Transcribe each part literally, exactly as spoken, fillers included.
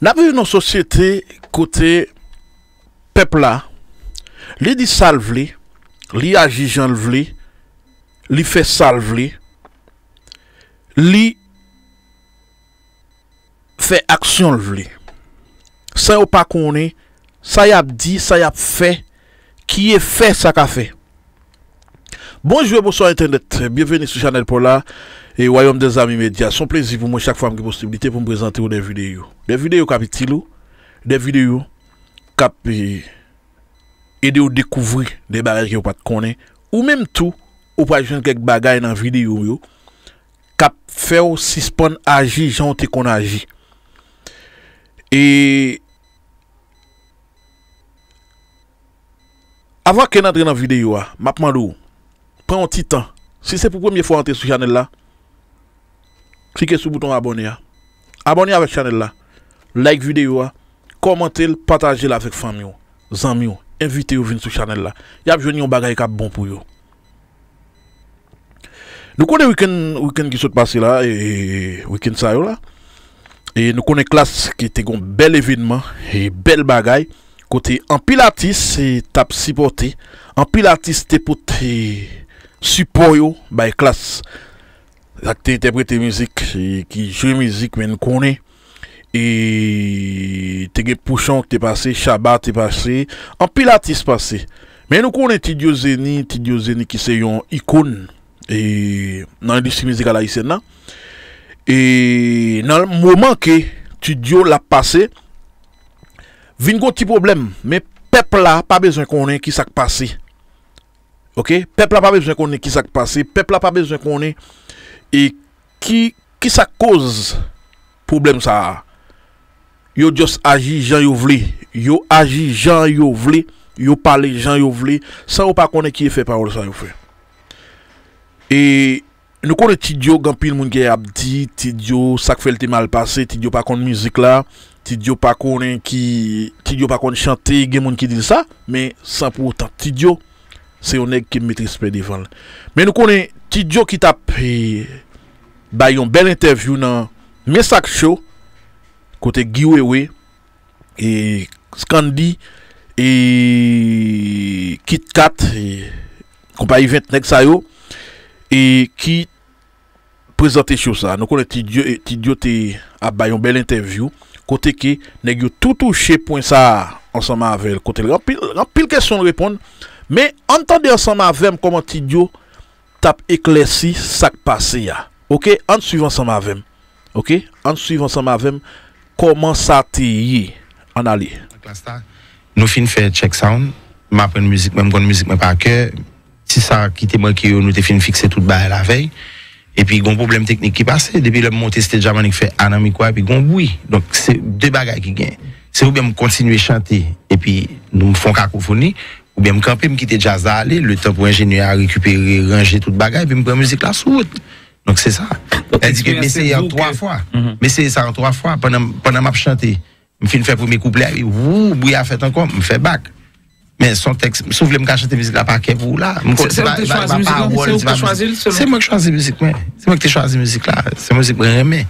N ap viv nan sosyete kote pèp la, li di sa l vle, li aji jan l vle, li fè sa l vle, li fè aksyon l vle. San yo pa konnen sa y ap di, sa y ap fè, ki efè sa ka fè. Bonjou e bonswa entènèt, byenveni sou chanèl pa w la, e Wayòm dè Zami Medya. Se yon plezi pou mwen chak fwa m gen posiblite pou m prezante w de videyo. De videyo k ap itil ou, de videyo k ap, e, ede w dekouvri de bagay ke w pa t konnen. Ou menm tou, ou pral jwenn kèk bagay nan videyo yo k ap fè w sispann aji jan w te konn aji. E avan ke n antre nan videyo a, m ap mande w, pran yon ti tan. Si se pou premye fwa w antre sou chanèl la, klike sou bouton abòne a. Abòne avèk chanèl la. Like videyo a, kòmante l, pataje l avèk fanmi w, zanmi w, envite yo vin sou chanèl la. Y ap jwenn yon bagay k ap bon pou yo. Nou konnen wikenn, wikenn ki sot pase la, e, e, wikenn sa yo la, e nou konnen Klass ki te gon bèl evènman, e bèl bagay, kote anpil atis, e, t ap sipòte, anpil atis te pote sipò yo bay Klass. Sa k te entèprete mizik, e, ki jwe mizik, men n konnen, e, te gen Pouchon ki te pase, Shabba te pase, anpil atis pase. Men nou konnen Ti Dyo Zeni, Ti Dyo Zeni ki se yon ikòn, e, nan endistri mizikal ayisyèn nan. E nan moman ke Ti Dyo l ap pase, vin gon ti pwoblèm, men pèp la pa bezwen konnen ki sa k pase. Oke? Pèp la pa bezwen konnen ki sa k pase, pèp la pa bezwen konnen e ki, ki sa k koz pwoblèm sa a. Yo just aji jan yo vle, yo aji jan yo vle, yo pale jan yo vle, san yo pa konnen ki efè pawòl sa yo fè. E nou konnen Ti Dyo, gen anpil moun ki ap di Ti Dyo, sa k fè l te mal pase, Ti Dyo pa konn mizik la, Ti Dyo pa konnen ki, Ti Dyo pa konn chante, gen moun ki di l sa, men san pou otan, Ti Dyo, se yon nèg ke m met respè devan l. Men nou konnen Ti Dyo ki t ap, e, bay yon bèl entèvyou nan Men Sa K Show, kote Guy Wewe, e, Scandy, e, Kit Kat, e, konpayi vent nèg sa yo, e, ki prezante show sa. Nou konnen Ti Dyo, e, Ti Dyo te ap bay yon bèl entèvyou, kote ke nèg yo tou touche pwen sa a ansanm avè l, kote l gen anpil, anpil kesyon l reponn. Men, ann tande ansanm avè m kòman Ti Dyo t ap eklèsi sa k pase a. Oke, ann swiv ansanm avè m. Oke, ann swiv ansanm avè m kòman sa te ye. Ann ale. Klass la, nou fin fè check sound, m aprann mizik mwen, m konn mizik mwen pa kè. Ti sa ki te manke yo, nou te fin fikse tout bagay lavèy. Epi gon pwoblèm teknik ki pase, depi lè m monte stage a, m annik fè a nan mikwo a, epi gon bwi. Donk, se de bagay ki gen. Se oubyen m kontinye chante, epi nou m fè yon kakofoni, oubyen m kanpe, m kite djaz la ale, letan pou enjenyè a rekipere, ranje tout bagay, epi m pran mizik la sou wout. Donk, se sa. Donk, sa di ke m eksperyans eseye an twa fwa. M eseye sa an twa fwa pandan, pandan m ap chante. M fin fè premye kouplè a, epi wou, bri a fèt ankò, m fè bak. Men se yon tèks, si w vle m ka chante mizik la pa kè pou ou la. M Se, se se ou pa, ki te e pa, e chwazi pa mizik lan? Se pawòl, ou se ki pa te chwazi l mizik. Selon Se mwen k chwazi mizik mwen. Se mwen ki te chwazi mizik la. Se mizik mwen renmen.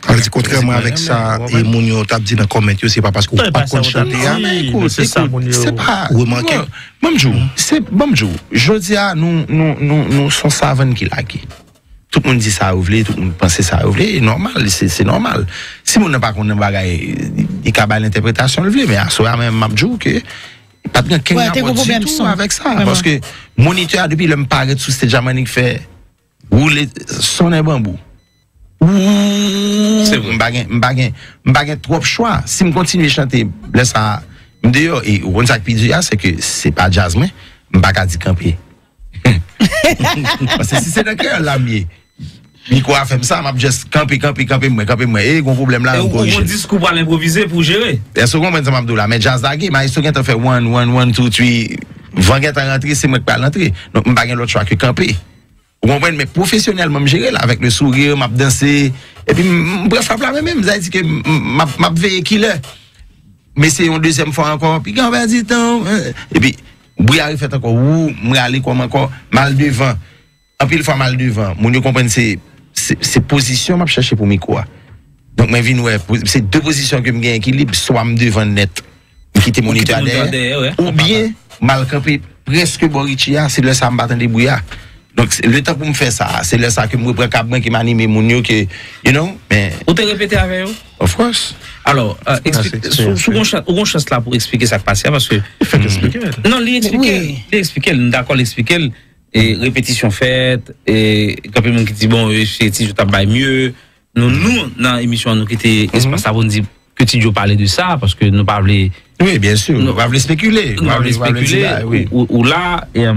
Sa vle di, kontrèman avèk sa, e, moun yo t ap di nan comment yo, se pa paske w pa t konn chante a. Non, men ekout, ekout, se pa, ou remake? Bon, ban m di w, se, ban m di w, jodi a, nou, nou, nou, nou se yon savann ki lage. Tout moun di sa yo vle, tout moun panse sa yo vle, e nòmal, se, se nòmal. Si moun nan pa konn nan bagay, li ka bay lentèpretasyon l vle, men aswè a menm, m ap di w ke pa t gen kenn rapò ditou avèk sa, paske monitè a, depi lè m parèt sou stage a, m annik fè woule sonnen banbou. Ou, Se vre. M pa gen, m pa gen, m pa gen twòp chwa. Si m kontinye chante, lè sa a, m deyò. E ou konn sa k pi di a, se ke se pa djaz mwen, m pa ka di kanpe. Paske si se nan kreyòl la m ye, mikwo a fè m sa, m ap just kanpe, kanpe, kanpe mwen, kanpe mwen. E gon pwoblèm la, E m ou, ou gon korije. Diskou pral enpwovize pou jere. Èske w konprann sa m ap di w la? Men djaz lage, maestro gentan fè one, one, one, two, three. Van gentan rantre, se mwen k pral antre. Donk, m pa gen lòt chwa ke kanpe. Ou konprann? Men pwofesyonèlman, m jere l avèk le sourire, m ap danse. Epi, m, m pran frap la, men menm, sa vle di ke m, m, m ap, m ap veye kilè. Men se yon dezyèm fwa ankò, piga pèdi tan, eh. Epi, bri a refèt ankò, wou, m rale kò m ankò, m al devan. Anpil fwa, m al devan. Moun yo konprann se, se, se pozisyon m ap chèche pou mikwo a. Donk, mwen vin wè, se de pozisyon ke m gen ekilib, swa m devan nèt, m kite monitè a dèyè, oubyen m al kanpe prèske bò Richie a, se lè sa a m pa tande bri a. Donk, se, letan pou m fè sa, se lè sa a ke m repran kab mwen, ke m anime moun yo, ke, you know, men. Ou te repete avè yo? Of course. Alò, euh, eksplike, si w gon chans, ou gon chans la pou eksplike sa k pase a, paske. Fèk eksplike. Non, li eksplike l, li eksplike l, m dakò, li eksplike l. E repetisyon fèt, e gen anpil moun ki di, bon, e, se Ti Djo t ap bay mye. Nou, nou, nan emisyon an, nou kite espas la pou n di ke Ti Djo pale de sa, paske nou pa vle. Wi, byen si, nou pa vle spekile. Nou pa vle spekile, ou, ou, ou la, e,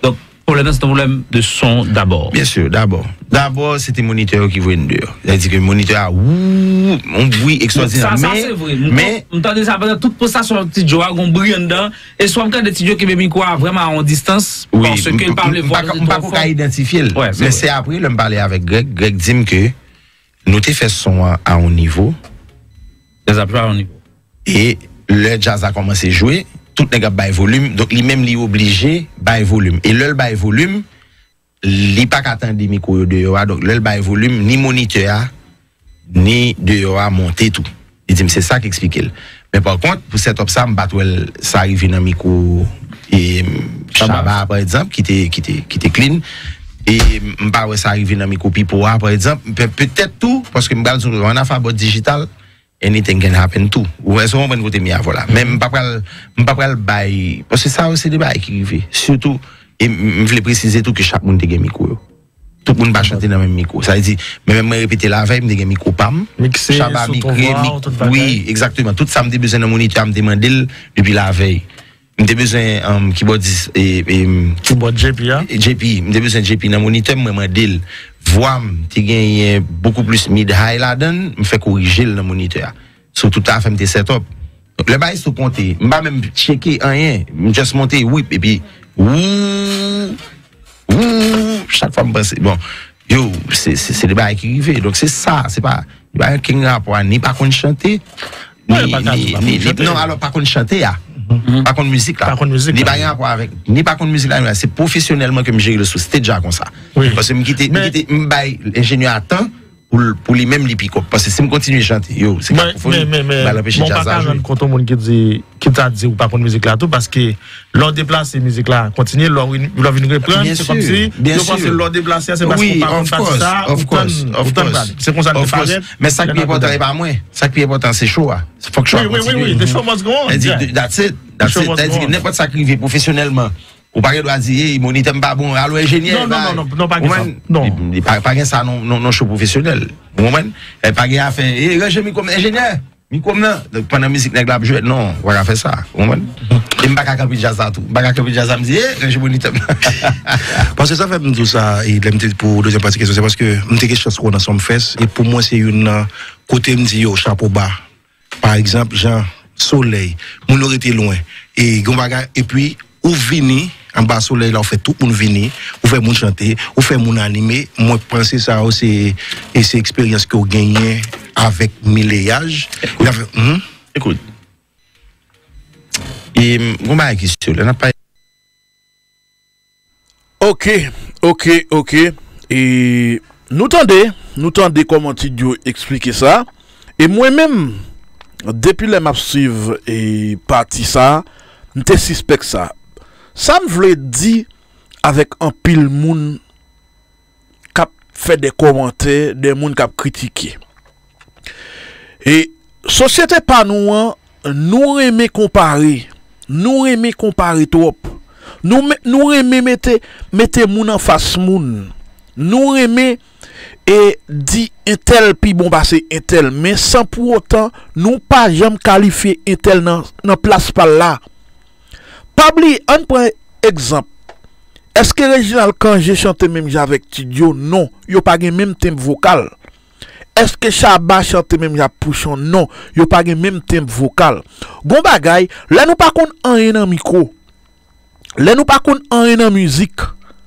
donk, pwoblèm nan, se yon pwoblèm de son dabò. Byen si, dabò. Dabò, se te monitè yo ki voye n deyò. Sa vle di ke monitè a, wou, yon bri ekstwòdinè. Sa, sa se vre. M, men, m tande sa pandan tout prestasyon Ti Djo a, gon bri anndan. E swa m tande Ti Djo kenbe mikwo a vrèman a yon distans, paske l pa vle vwa l twò fò. M pako ka idantifye l. Men se apre, lè m pale avèk Greg, Greg di m ke nou te fè son an a yon nivo. Jazz ap jwe a yon nivo. E lè jazz la kòmanse jwe, tout nèg ap bay volim, donk li menm li oblije bay volim. E lè l bay volim, li pa ka tande mikwo yo deyò a, donk lè l bay volim, ni monitè a, ni deyò a monte tou. Li di m se sa k eksplike l. Men pa kont, pou setup sa, m pa t wè l sa rive nan mikwo, e, Shabba, pa egzanp, ki te, ki te, ki te clean. E m pa wè sa rive nan mikwo Pipo a, pa egzanp. Pe-, petèt tou, paske m pral di w, ann afè bò dijital, anything can happen tou. Ou wè, èske w konprann kote m ye avè w la? Men m pa pral, m pa pral bay, paske sa yo se de bagay ki rive. Sitou, e m, m vle presize tou ke chak moun te gen mikwo yo. Tout moun pa chante nan menm mikwo. Sa vle di, men menm mwen repete lavèy, m te gen mikwo pa m. Mikse, Shabba sou mikse, ton vwa, tout bagay. Wi, egzakteman. Tout sa m te bezwen nan monitè a, m te mande l depi lavèy. M te bezwen, um, kibòdis, e, e, Kibòd J P a? J P, m te bezwen J P nan monitè m, mwen mande l. Vwa m te genyen bokou plis mid high ladan l, m fè korije l nan monitè a. So, tout afè m te set up. Donk, lè bagay sou konte, m pa menm tcheke anyen, m just monte, wip, epi, wou, wou, chak fwa m panse, bon, yo, se, se, se de bagay ki rive. Donk, se sa, se pa, li pa gen kenn rapò a, ni pa konn chante, ni, ni, ni, non, alò, pa konn chante a. Pa konn mizik la. Pa konn mizik la. Li pa gen rapò avèk, ni pa konn mizik la, ni pa, se pwofesyonèlman ke m jere l sou stage a konsa. Paske m kite, m kite, m bay enjenyè a tan, pou l, pou li menm li pick up. Paske si m kontinye chante, yo, se kakoufoni, m al anpeche djaz la jwe. Mwen pa ka rann kont yon moun ki di, ki ta di ou pa konn mizik la tou, paske lè w deplase mizik la kontinye, lè w vin, lè w vin reprann, se kòmsi yo panse lè w deplase a, se paske ou pa konn pati sa, ou tann, ou tann pati. Se konsa l te parèt. Men sa k pi enpòtan, e pa mwen. Sa k pi enpòtan, se show a. Fòk show a kontinye. Wi, wi, wi, the show must go on. That's it, that's it. Sa vle di ke nenpòt sa k rive pwofesyonèlman, ou pa gen dwa di, ey, monitè m pa bon, al wè enjenyè. Non, non, non, non, pa gen sa. Non. Li, li pa, pa gen sa nan, nan, nan show pwofesyonèl. Ou konprann? E pa gen afè, ey, ranje mikwo m, enjenyè, mikwo m nan. Donk, pandan mizik nèg la ap jwe, non, ou pa ka fè sa. Ou konprann? E m pa ka kanpe djaz la tou. M pa ka kanpe djaz la, m di, ey, ranje monitè m nan. Paske sa fè m di w sa, e lè m te pou dezyèm pati kesyon, se paske m te gen chans wè w nan Sumfest, e pou mwen, se youn nan kote m di, yo, chapo ba. Pa egzanp, jan Solèy, moun yo rete lwen. E gen yon bagay, epi ou vini anba solèy la, ou fè tout moun vini, ou fè moun chante, ou fè moun anime. Mwen panse sa yo se, e se eksperyans ke w genyen avèk mileyaj. Ekout. Ekout. E, m, gon bagay ki si, lè n ap pale. Ok, ok, ok. E nou tande, nou tande kòman Ti Djo eksplike sa. E mwen menm, depi lè m ap swiv, e, pati sa, m te sispèk sa. Sa m vle di avèk anpil moun k ap fè de kòmantè, de moun k ap kritike. E sosyete pa nou an, nou renmen konpare. Nou renmen konpare twòp. Nou, nou renmen mete, mete moun anfas moun. Nou renmen, e, di entèl pi bon pase entèl. Men san pou otan, nou pa janm kalifye entèl nan, nan plas pa l la. Pa bliye, ann pran egzanp. Èske Reginald Cangé chante menm jan avèk Ti Djo? Non, yo pa gen menm tenb vokal. Èske Shabba chante menm jan ak Pouchon? Non, yo pa gen menm tenb vokal. Gon bagay, lè nou pa konn anyen nan mikwo, lè nou pa konn anyen nan mizik,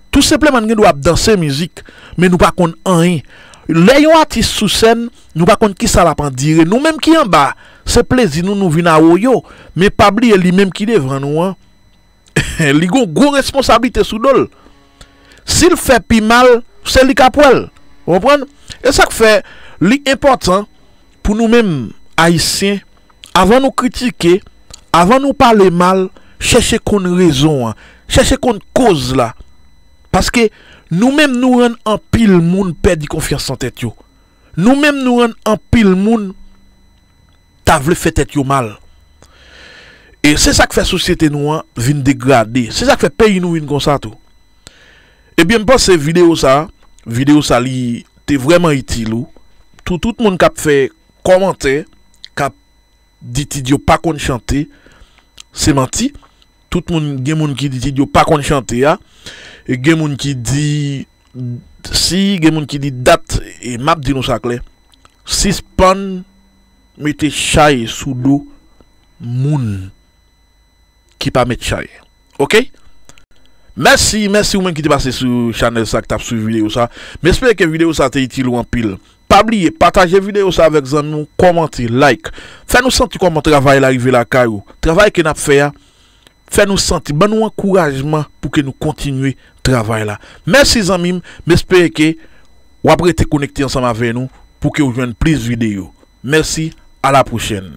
tou senpleman n gen dwa ap danse mizik, men nou pa konn anyen. Lè yon atis sou sèn, nou pa konn kisa l ap andire. Nou menm ki anba, se plezi nou, nou vin awoyo. Men pa bliye li menm ki devan nou an, li gon gwo responsablite sou do l. Si l fè pi mal, se li k ap wè l. Ou konprann? E sa k fè li enpòtan pou nou menm Ayisyen, avan nou kritike, avan nou pale mal, chèche konn rezon an, chèche konn koz la. Paske nou menm nou rann anpil moun pèdi konfyans nan tèt yo. Nou menm nou rann anpil moun ta vle fè tèt yo mal. E se sa k fè sosyete nou an vin degrade. Se sa k fè peyi nou vin konsa tou. Ebyen, m panse videyo sa, videyo sa li te vrèman itil ou. Tou, tout moun k ap fè kòmantè, k ap di Ti Djo pa konn chante, se manti. Tout moun, gen moun ki di Ti Djo pa konn chante a. E gen moun ki di, si, gen moun ki di dat, e m ap di nou sa klè. Sispann mete chay sou do moun ki pa met chay. Oke? Mèsi, mèsi ou menm ki te pase sou chanèl sa, ki t ap swiv videyo sa. M espere ke videyo sa te itil ou anpil. Pa bliye, pataje videyo sa avèk zanmi w, kòmante, like. Fè nou santi kòman travay la rive lakay ou. Travay ke n ap fè a, fè nou santi, ban nou ankourajman pou ke nou kontinye travay la. Mèsi zanmi m, m espere ke w ap rete konekte ansanm avè nou pou ke w jwenn plis videyo. Mèsi, a la pwochèn.